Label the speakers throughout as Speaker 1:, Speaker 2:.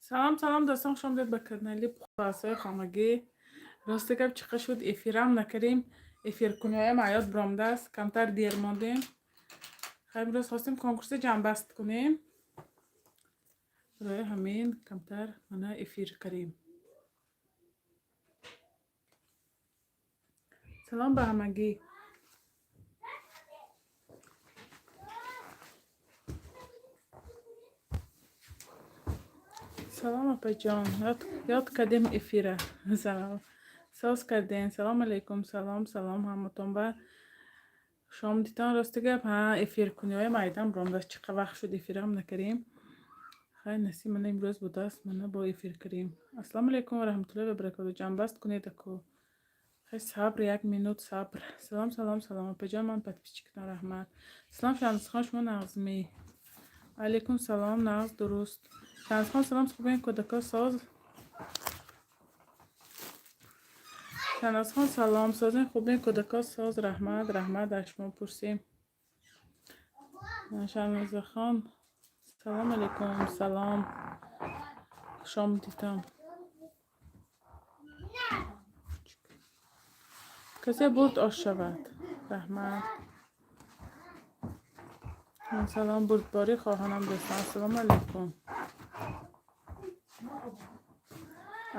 Speaker 1: Салом, салом, дӯстон, хуш омадед ба канали Пухтупазҳои хонагӣ. Рости гап, чиқа шуд, эфирам накардем. Эфиркуниҳоям ҳаёт биромадааст, камтар дер мондем. Хай, имрӯз хостем конкурси ҷамъбаст кунем. Барои ҳамин камтар мана эфир кардем. Салом ба ҳамагӣ. Салом, апаҷон, ёд кардем эфира. Салом. Соз кардем. Салом алейкум, салом, салом ҳаматон ба. Шомдитон. Рости гап, ҳа, эфиркуниҳои майдан биромадааст. Чӣ вақт шуд, эфирам накардем. Хай, насиб мана имрӯз будааст, мана бо эфир кардем. Ассалому алейкум ва раҳматуллоҳи ва баракоту. Ҷамъбаст кунед аку. Хай, сабр, як минут сабр. Салом, салом, салом, апаҷон, ман подписчиктон, раҳмат. Салом, Шамсхон, шумо нағзмӣ? Алейкум салом, нағз, дуруст. Шамсхон, салом, хубен, кӯдако соз? Шаназхон, салом, созен, хубен, кӯдако соз? Раҳмат, раҳмат, аз шумо пурсем. Шаназахон, салом алейкум, салом, хушомадитон. Касе бурд, ош шавад. Раҳмат. Салом, бурдборӣ хоҳонам, дӯстон. Ассалому алейкум.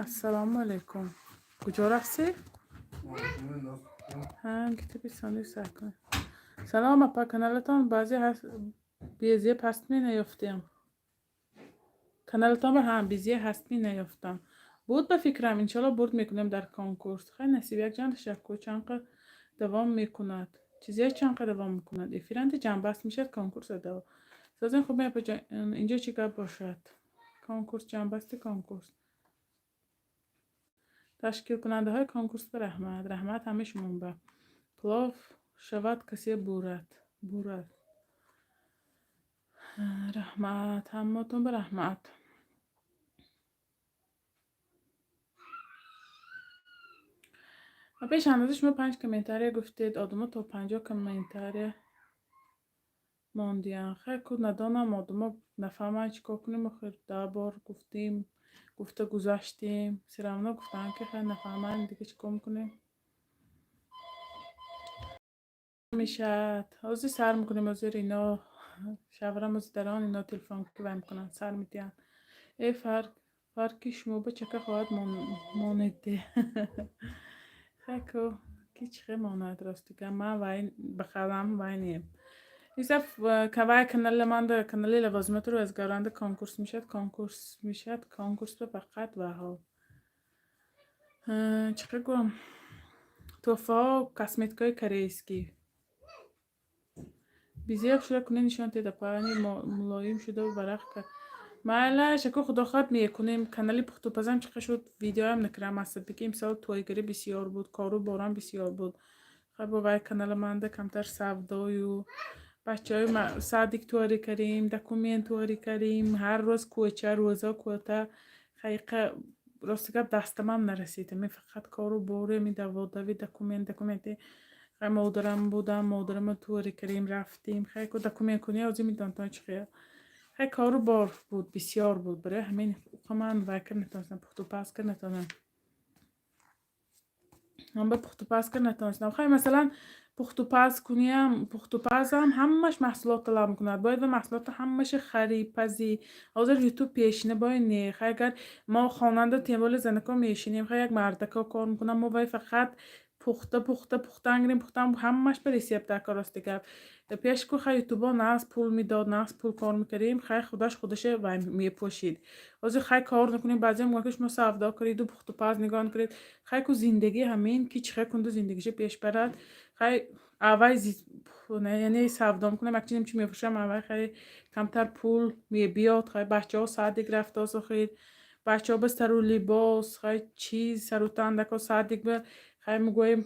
Speaker 1: Ассалому алейкум. Куҷо рафтӣ? Ҳа, китоби сони сар кун. Салом, апа, каналатон баъзе ҳаст, безеб ҳастми, наёфтем. Каналатон ба ҳам безеб ҳастми, наёфтам. Буд ба фикрам, иншалло бурд мекунем дар конкурс. Хай, насиб, якҷанд ташаккур. Чанд давом мекунад? Чизе чанд давом мекунад? Эфиранти ҷамъбаст мешавад, конкурс давом. Созен, хуб, апаҷон, инҷо чӣ гап бошад? Конкурс, ҷамъбасти конкурс. Ташкилкунандаҳои конкурс ба раҳмат. Раҳмат ҳамаи шумо ба. Плов шавад, касе бурад. Бурад. Раҳмат, ҳамаатон ба раҳмат. Пеш андоза шумо панҷ комментария гуфтед, одамо то 50 комментария мондиянд. Хай ку, надонам, одамо нафаҳманд, чӣ кор кунем охир, 10 бор гуфтем, гуфта гузаштем, всё равно гуфтанд, ки хай, нафаҳманд, дига чӣ кор мекунем? Мешавад. Ҳозир сар мекунем, ҳозир ино шаврам, ҳозир дар он ино телефон ки вай мекунанд, сар медиҳанд. Э, фарқ фарқи шумо ба чака хоҳад монед. Хай ку, ки чӣ хел монад, рости гап, ман вай ба қалам вай нем. Исаф кавай канали манда, канали лавозимотро аз конкурс мешавад, конкурс мешавад, конкурс ба фақат ваҳо. Чӣ хел гӯям? Туҳфаҳо, косметикаҳои корейский. Безеб шуда кунед, нишон диҳед, апа, мулоим шуда варақ кард. Майлаш, аку, худо хоҳад, мекунем. Канали пухтупазам чӣ қадр шуд, видеоам накардам, асабиги имсол тойгарӣ бисёр буд, кору борам бисёр буд. Хай, бо вай канала манда камтар савдою бачаҳои садик туарӣ кардем, документ туарӣ кардем, ҳар рӯз кӯча, рӯза кӯта. Хайқа, рости гап, дастамам нарасид. Ами фақат кору бору, ами даводави документ, документи. Хай, модарам будам, модарама туарӣ кардем, рафтем. Хай ку, документ кунӣ, ҳозир медонтон чӣ хел. Хай, кору бор буд, бисёр буд. Барои ҳамин ман вай кард натонистам, пухтупаз кард натонам. Ман ба пухтупаз кард натонистам. Хай, масалан, пухтупаз куниам, пухтупазам ҳамаш маҳсулот талаб мекунад. Бояд ва маҳсулотро ҳамаша харӣ, пазӣ. Ҳозир Ютуб пешина бояд не. Хай, агар мо хонанда, тем более занако мешинем, хай, як мардако кор мекунам, мо вай фақат пухта, пухта, пухтан гирем, пухтан ҳамаш ба рецепт ака, рости гап. Пеш ку, хай, ютубо нағз пул медод, нағз пул кор мекардем, хай, худаш худаша вай мепӯшид. Ҳозир, хай, кор накунем, баъзеам мегӯянд, ки шумо савдо кунеду пухтупаз нигоҳ накунед. Хай ку, зиндагӣ ҳамин, ки чӣ хел кунду зиндагиша пеш барад. Хай, аввай, яъне савдо мекунам, як чизем чи мефурӯшам, аввай, хай, камтар пул мебиёд. Хай, бачаҳо садик рафтааст охир. Бачаҳо ба сару либос, хай чиз, сару тандако, садик ба хай мегӯем,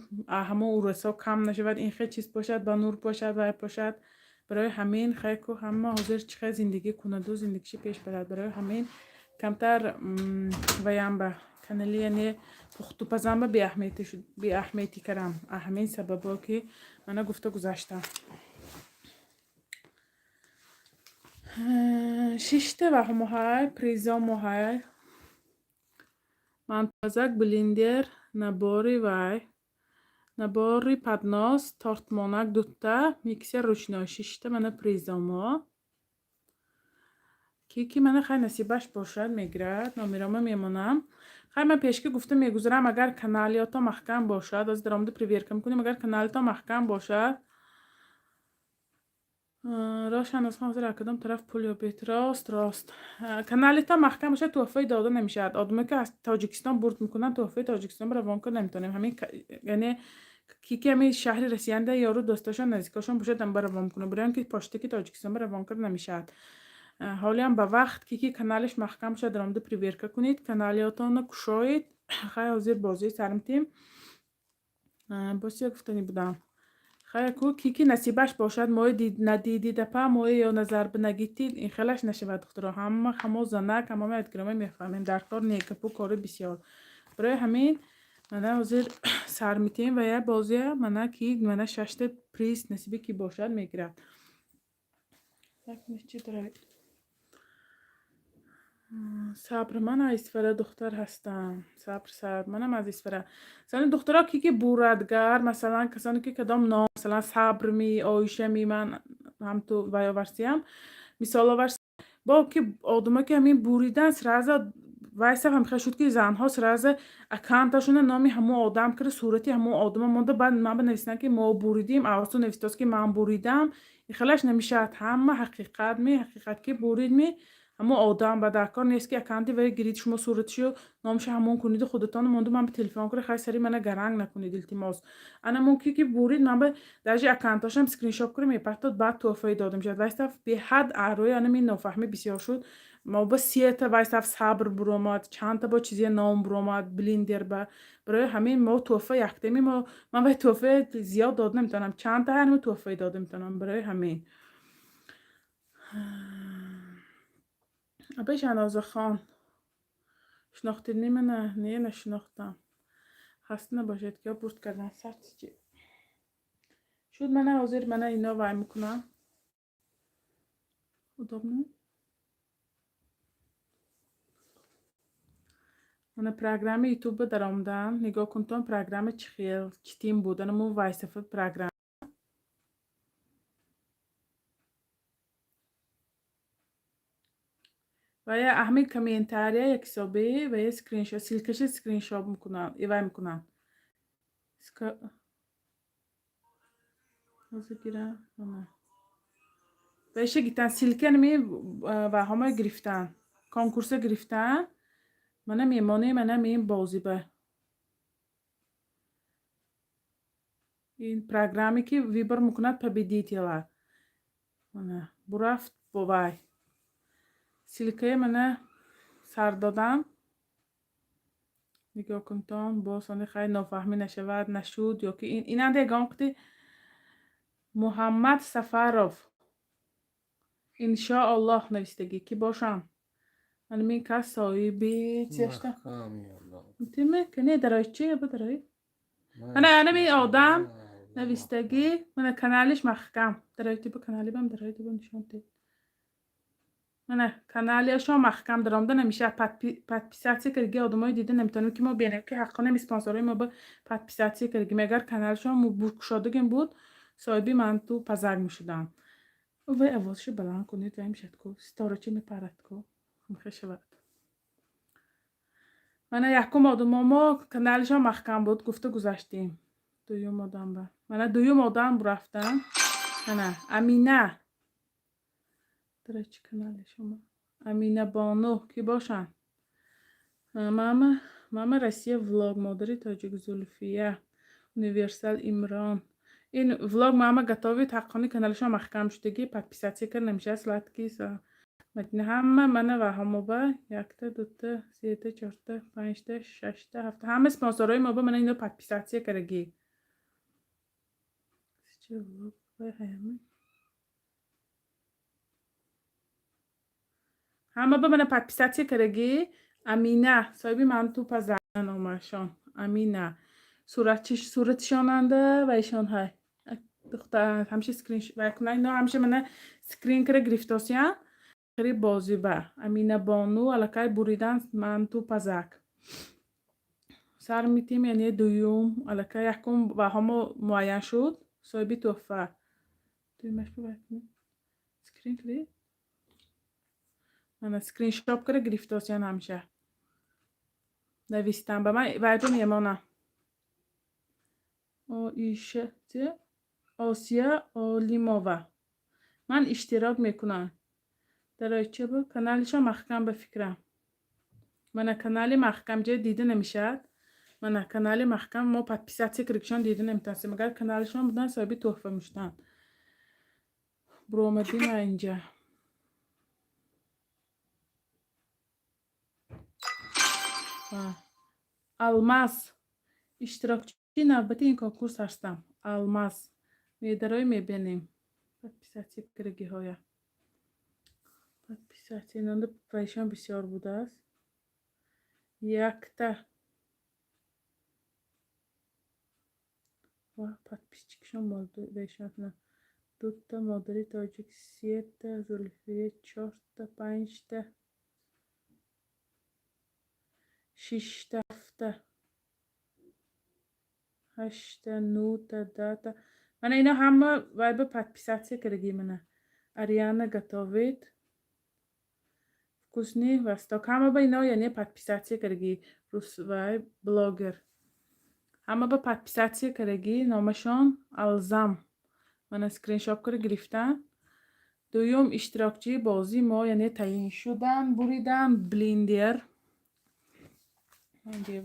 Speaker 1: ҳамо урасо кам нашавад, ин хел чиз бошад, ба нур бошад, вай бошад. Барои ҳамин хай ку ҳама ҳозир чӣ хел зиндагӣ кунаду зиндагиша пеш барад. Барои ҳамин камтар ваям ба канали, яъне пухтупазам ба беаҳамиятӣ кардам. Ҳамин сабабо ки мана гуфта гузаштам. Шишта ваҳмоҳай, призомоҳай. Мантазак, блендер, набори вай, набори поднос, тортмонак дута, миксер ручной, шишта мана призомо. Ки мана хай насибаш бошад, мегирад, номерома мемонам. Хай, ман пешки гуфта мегузарам, агар каналиёто маҳкам бошад, оз даромада проверка мекунем, агар каналито маҳкам бошад. Рошан аз ҳозир аз кадом тараф пул ёбед? Рост, рост. Каналито маҳкам бошад, тӯҳфаи дода намешавад. Одаме ки аз Тоҷикистон бурд мекунанд, тӯҳфаи Тоҷикистон равон карда наметавонем. Ҳамин, яъне ки ҳамин шаҳри Россиянда ёру дӯстошон, наздикошон бошад, ам ба равон кунад. Барои он ки поштаки Тоҷикистон ба равон карда намешавад. Ҳолиам ба вақт ки каналиш маҳкам бошад, даромада проверка кунед, каналиётонро кушоед. Хай, ҳозир бозӣ сар метем. Боз чия гуфтанӣ будам? Хай, ку ки насибаш бошад, мои надидидапа, мои ё назар бинагитид, ин хелаш нашавад, духтаро. Ҳама ҳамо занак, ҳамамо ядгирома мефаҳмем. Дар кор не, гапу кори бисёр. Барои ҳамин мана ҳозир сар метем ва як бозия, мана ки мана шашта приз насибе ки бошад, мегирад. Чӣ дорад? Сабр, ман аз Исфара духтар ҳастам. Сабр, сабр, манам аз Исфара. Масалан, духтаро, ки бурадгар, масалан, касоне ки кадом ном, масалан, Сабрми, Оишами, ман ҳамту вай оварсиям, мисол оварс, бо ки одамое ки ҳамин буридан, сразу вайсав ҳам хел шуд, ки занҳо сразу аккаунташона номи ҳамон одам карда, сурати ҳамон одама монда, баъд ман ба нависанд, ки мо буридим, аввалсу навистост, ки ман буридам. Ин хелаш намешавад. Ҳама ҳақиқат ми, ҳақиқат ки бурид ми, ҳамон одам ба дар кор нест, ки аккаунти вай гирид, шумо суратишу номаша ҳамон куниду худатон монду ман ба телефон кунед. Хай, сари мана гаранг накунед, илтимос. Ана мумкин ки бурид, ман ба даже аккаунтошам скриншот кунем, мепартод, баъд тӯҳфае дода мешавад. Вайстаф беҳад аҳрӯи анами нофаҳмӣ бисёр шуд. Мо ба сета вайстаф Сабр буромад, чандта бо чизе ном буромад, блиндер ба. Барои ҳамин мо тӯҳфа яктеми мо, ман вай тӯҳфаи зиёд дода наметавонам, чандта ҳанми тӯҳфае дода метавонам. Барои ҳамин. Апаи Шаҳнозахон, шинохтед ни мана? Не, нашинохтам. Хаста набошед, ки бурд кардан сарчи шуд. Мана ҳозир мана ино вай мекунам. Удобно? Мана программа Ютуба даромадам. Нигоҳ кунтон, программа чӣ хел, чӣ тим буд. Ана мо вайсафа программа. Ва я ҳамин комментария як ҳисобе ва я скриншот, ссылкаша скриншот мекунам, ивай мекунам. Ҳозир гирам. Ва иша гитан ссылка нами ваҳома гирифтан. Конкурса гирифтан. Мана мемонем, мана мем бозӣ ба. Ин программе ки выбор мекунад победителя. Мана бурафт бо вай. Ссылкаи мана сар додам. Нигоҳ кунтон, боз оне хай нофаҳмӣ нашавад, нашуд ё ки инанда ягон қити Муҳаммад Сафаров. Иншоаллоҳ навистагӣ ки бошам. Ман кас соҳиби чиашта? Тиме не дарои чи ба дарои? Мана анами одам навистагӣ, мана каналиш маҳкам. Дарои тиба канали бам, дарои тиба нишон дед. Мана каналиашон маҳкам, даромада намешавад. Подписаться кардаги одамои дида наметавонем, ки мо бинем, ки ҳаққонем спонсорҳои мо ба подписаться кардагим. Агар каналшон кушодагим буд, соҳиби манту пазак мешуданд. Вай овозашо баланд кунед, вай мешавад ку, ситорачи мепарад ку, мехешавад. Мана якум одамо мо каналишон маҳкам буд, гуфта гузаштем. Дуюм одам ба. Мана дуюм одам рафтам. Мана Амина. Дара чӣ канали шумо? Амина Бону ки бошанд? Мама, мама Россия влог, модари тоҷик Зулфия, Универсал Имрон. Ин влог мама готовит, ҳаққони каналашон маҳкам шудагӣ, подписаться кард намешавад, сладкий. Мадина ҳама мана ва ҳамоба якта, дута, сета, чорта, панҷта, шашта, ҳафта, ҳама спонсорҳои мо ба мана ино подписаться карагӣ. Ҳама ба мана подписаться карагӣ. Амина соҳиби манту паза номашон Амина, суратишонанда ва ишон ҳай духтар ҳамеша скрин ва ино ҳамеша мана скрин кара гирифтосиян. Хири бозиба Амина бону аллакай буридан манту пазак сар митим, яъне дуюм аллакай якум ва ҳамо муайян шуд соҳиби тӯҳфа. Дуюмаш скрин кардӣ, мана скриншот кара гирифтосиян, ҳамеша навистан ба ман вайба мемонам. Оиша, Осия Олимова, ман иштирок мекунам. Дарои бу каналишон маҳкам, ба фикрам, мана канали маҳкам ҷо дида намешавад. Мана канали маҳкам, мо подписаться кардагишон дида наметавонистем. Агар каналишон будан, соҳиби тӯҳфа мешуданд. Буромадим инҷа. Алмаз, иштирокчии навбати ин конкурс ҳастам. Алмаз медарои, мебинем подписаться кардагиҳоя. Подписаться инонда вайшон бисёр будааст. Якта ва подписчикшон вайшон, дута модари тоҷик, сета Зулфия, чорта, панҷта, шишта, ҳафта, ҳашта, нӯта, дата. Мана ино ҳама вайба подписаться кардагӣ. Мана Ариана готовит вкусный восток, ҳама ба ино яъне подписаться кардагӣ. Рус вай блогер, ҳама ба подписаться кардагӣ, номашон Алзам. Мана скриншот кара гирифтан. Дуюм иштирокчии бозии мо яъне таъин шудан, буридан блендер.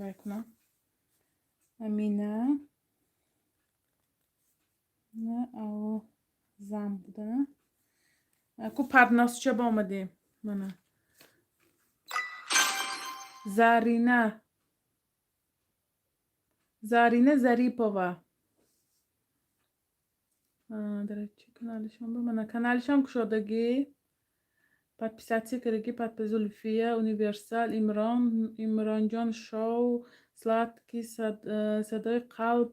Speaker 1: Вай кунам. Амина Алзам буда ку подносча ба омадем. Мана Зарина, Зарина Зарипова. Дар чи каналишон ба мана каналишон кушодагӣ, подписаться кардагӣ. Зулфия Универсал, Имрон, Имронҷон шоу, сладкий, садои қалб,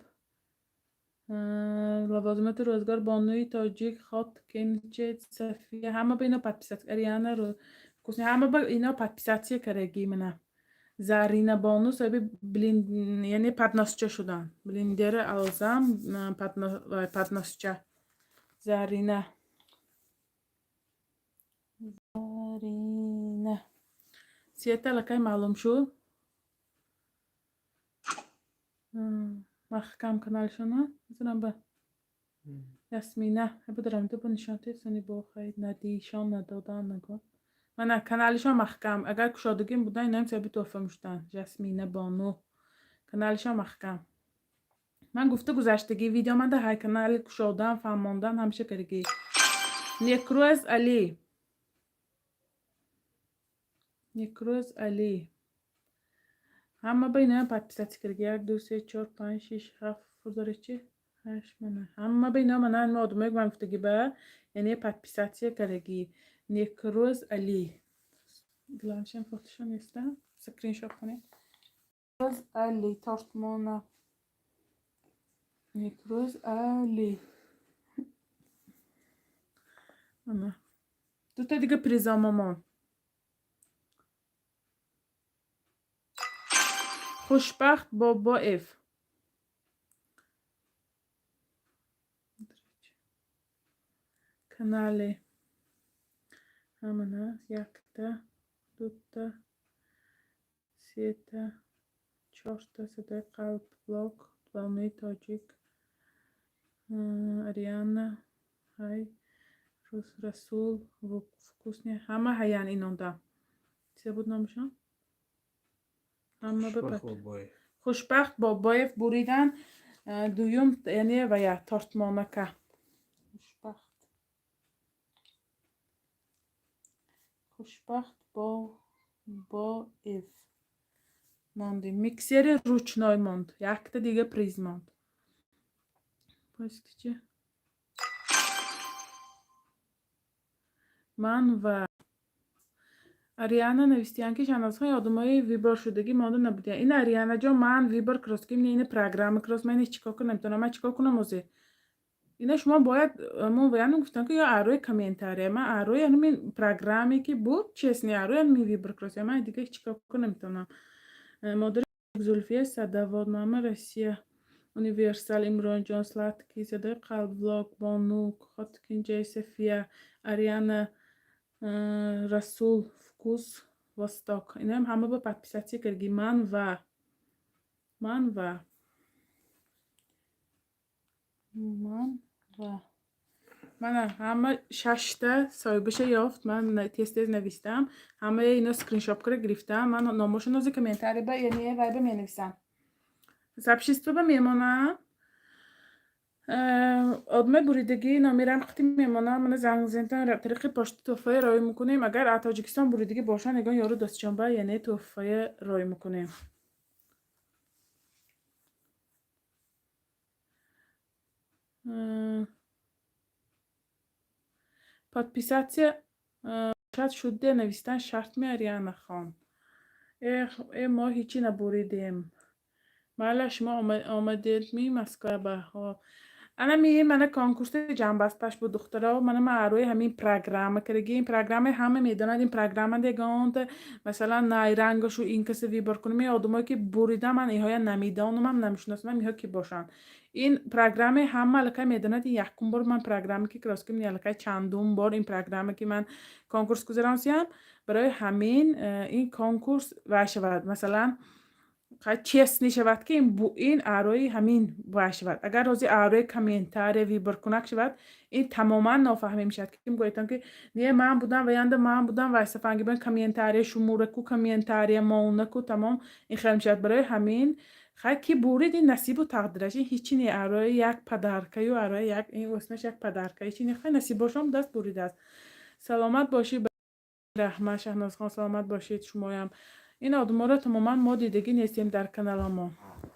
Speaker 1: лавозимоти рӯзгор, бонуи тоҷик, хот кенче, Сафия, ҳама ба ино подписаться. Ариана, ҳама ба ино подписаться кардагӣ. Мана Зарина бону соҳиби яъне подносча шуданд. Блендери Алзам, подносча. Зарина, Зарина сета аллакай маълум шуд. Маҳкам каналшона мезанам ба Ясмина бударам ду нишон тесани бо хайд надишон надодан нагон. Мана каналишон маҳкам, агар кушодагим будан, иноам соҳиби тӯҳфа мешуданд. Жасмина бону каналишон маҳкам. Ман гуфта гузаштагӣ видео манда ҳай канали кушодан, фаҳмондан ҳамеша кардагӣ. Некрӯз Али, Некрӯз Али, ҳама ба иноам подписаться кардагӣ. Як, ду, се, чор, панҷ, шиш, ҳафт, фурдори чи, ҳашт. Мана ҳама ба ино, мана ма одамое ман гуфтагӣ ба яъне подписаться кардагӣ. Некрӯз Али главшам фотошон неста, скриншот кунед. Некрӯз Али тортмона, Некрӯз Али. Мана дута дига призомамон. Хушбахт Бобоев канале ҳамана якта, дута, сета, чорта, садои қалб, блог, бонуи тоҷик, Ариана ҳай, Расул вкусный, ҳама ҳаян инонда. Чизе буд номашон? Ҳама Хушбахт Бобоев буридан дуюм, яъне вая тортмонака. Хушбахт, Хушбахт Бо Боев мондем. Миксери ручной монд, якта дига приз монд. Чи ман ва Ариана навистиян, ки Шаҳнозхон, одамои выбор шудагӣ монда набудиян. Ин, Арианаҷон, ман выбор крос ки ина программа крос, ман ина чӣ кор кунам, наметавонам. Ман чӣ кор кунам озе? Ина шумо бояд мо ваян гуфтам, ки ё арои комментария, ман арои ҳамин программе, ки буд, честный, арои ҳамин выбор крос, ман дига ҳеҷ кор кунам наметавонам. Модари Зулфия Садавод, мама Россия, Универсал, Имронҷон, Сладкий, Садои қалб, влог, Бону, Хоткинҷай, София, Ариана, Расул, Вкус Восток. Инаам ҳама ба подписаться карги. Ман ва мана ҳама шашта соҳибаша ёфт. Ман тез тез навистам, ҳамаи ино скриншот кара гирифтам. Ман номошо нози комментарий ба, яъне вайба менависам, сообщество ба мемонам. Одамои буридагӣ номерам қити мемонам. Мана занг зентан, тариқи пошта тӯҳфая роӣ мекунем. Агар аз Тоҷикистон буридагӣ бошанд, ягон ёру дастҷонба, яъне тӯҳфая роӣ мекунем. Подписаться шуд, навистан шарт ми, Арианахон? Э, мо ҳечӣ набуридем. Майла, шумо омадедми Москва ба? Ана ми мана конкурси ҷамъбасташ буд, духтаро. Мана ман арои ҳамин программа кардаги. Ин программа ҳама медонад. Ин программа дегонта, масалан, найрангашу ин каса выбор кунем. Ин одамое, ки бурида, ман иҳоя намедонамам, намешиносам, иҳо ки бошанд. Ин программе ҳама аллакай медонад. Ин якум бор ман программе ки крос ким, аллакай чандум бор ин программе, ки ман конкурс гузаронсиям. Барои ҳамин ин конкурс вай шавад, масалан, честный шавад, ки ин аърои ҳамин вай шавад. Агар ҳозир аърои комментария выбор кунак шавад, ин тамоман нофаҳмӣ мешавад, ки гӯятон, ки не, ман будам, ваянда ман будам, вай сафанги бо комментария шумураку, комментария монаку, тамом ин хел мешавад. Барои ҳамин хай, ки бурид, ин насибу тақдираш. Ин ҳечи не, аърои як подарка ю аърои як ин осмаш як подарка, ҳечи не. Хай, насибошон даст буридааст. Саломат бошӣ, раҳмат, Шаҳнозхон, саломат бошед шумоям. Ин одаморо тамоман мо дидагӣ нестем дар каналамон.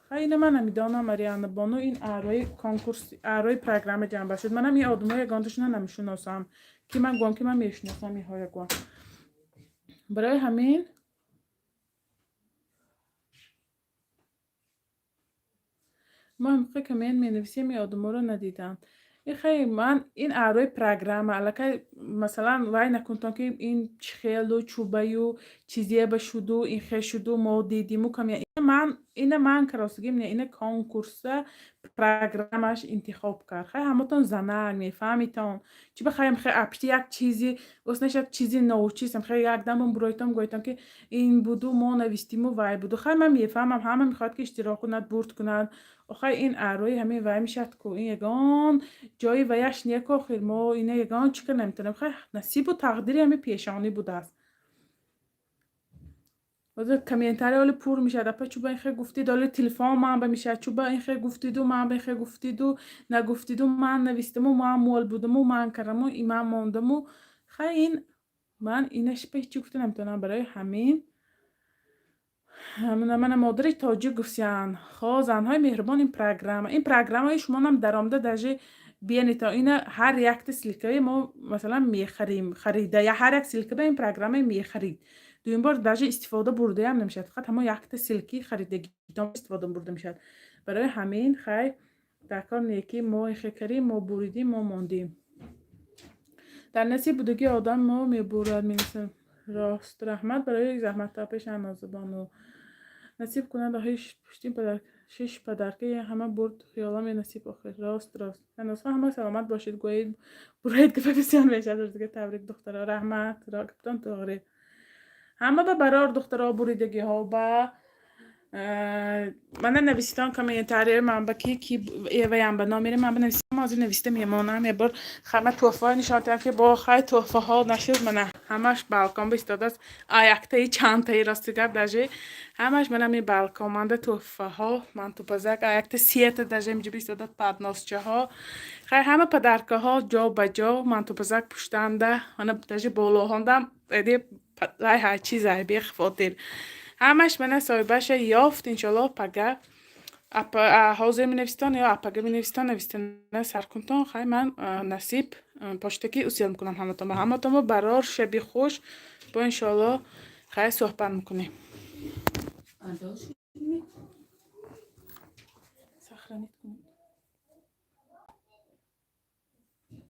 Speaker 1: Хай, ина ман намедонам, Ариана бону, ин аърои конкурс, аърои программа ҷамъба шуд. Манам ин одамои ягонташона намешиносам, ки ман гӯям, ки ман мешиносам иҳоя гӯям. Барои ҳамин мо ҳамиқа коммент менависем, ин одаморо надидам. Ин хай, ман ин аърои программа аллакай, масалан, вай накунтон, ки ин чӣ хелу чӯбаю чизие ба шуду, ин хел шуду, мо дидиму каме. Ман ина ман каросигим не, ина конкурса программаш интихоб кард. Хай, ҳаматон занак мефаҳмитон. Чӣ ба хайм, хай, апшти як чизи ос нашад, чизи новчиз, хай, якдам буройтон, гӯйтон, ки ин буду, мо навистиму, вай буду. Хай, ман мефаҳмам, ҳама мехоҳад, ки иштирок кунад, бурд кунад. Охай, ин аърои ҳамин вай мешавад ку, ин ягон ҷои ваяш не ку. Охир мо ина ягон чӣ кар наметавонем. Хай, насибу тақдири ҳамин пешонӣ будааст. Ҳозир комментария оли пур мешавад: «Апа, чӯба ин хел гуфтид?» Оли телефон ман ба мешавад: «Чӯба ин хел гуфтиду, ман ба ин хел гуфтиду, нагуфтиду, ман навистаму, ман мол будаму, ман кардаму, ман мондаму». Хай, ин ман инаш ба ҳечӣ гуфта наметавонам. Барои ҳамин мана модари тоҷик гуфтиянд: «Хо, занҳои меҳрубон, ин программа, ин программаи шумонам даромада даже биянито. Ина ҳар якта ссылка и мо, масалан, мехарим, харида, я ҳар як ссылка ба ин программаи мехарид, дуюм бор даже истифода бурдаям намешавад, фақат ҳамон якта ссылки харидагитон истифода бурда мешавад». Барои ҳамин хай, дар кор не, ки мо ихе карим, мо буридим, мо мондем. Дар насиб будагии одам мо мебурад, менависам. Рост, раҳмат барои заҳматтопи, Шаҳнозабону. Насиб кунад, охи пуштин падар шиш подарка ҳама бурд, хиёламе насиб охир. Рост, рост, Шаҳнозхон, ҳама саломат бошед. Гӯед, буроед, гапа бисёр мешавад. Рӯзига табрик, духтаро, раҳмат, каптон тоғри, ҳама ба барор, духтаро, буридагиҳо ба. Мана нависитон комментария ман ба ки ваям ба номери ман бинависам, ҳозир нависта мемонам. Як бор ҳама тӯҳфаҳо нишон диҳам, ки бо хай тӯҳфаҳо нашуд. Мана, ҳамаш балкон бистодааст, а яктаи чандтаи, рости гап, даже ҳамаш мана ми балконманда тӯҳфаҳо, мантупазак, а якта сета даже инҷо бистодааст, подносчаҳо. Хай, ҳама подаркаҳо ҷо ба ҷо, мантупазак пуштанда, мана, даже болоҳондам вай ҳар чизай бехотир. Ҳамаш мана соҳибаша ёфт, иншоаллоҳ. Пага ҳозир менависитон ё апага менависитон, навистана саркунтон. Хай, ман насиб почтаки усел мекунам ҳаматон. Ба ҳаматонмо барор, шаби хуш, бо иншоаллоҳ, хай, суҳбат мекунем.
Speaker 2: Адош.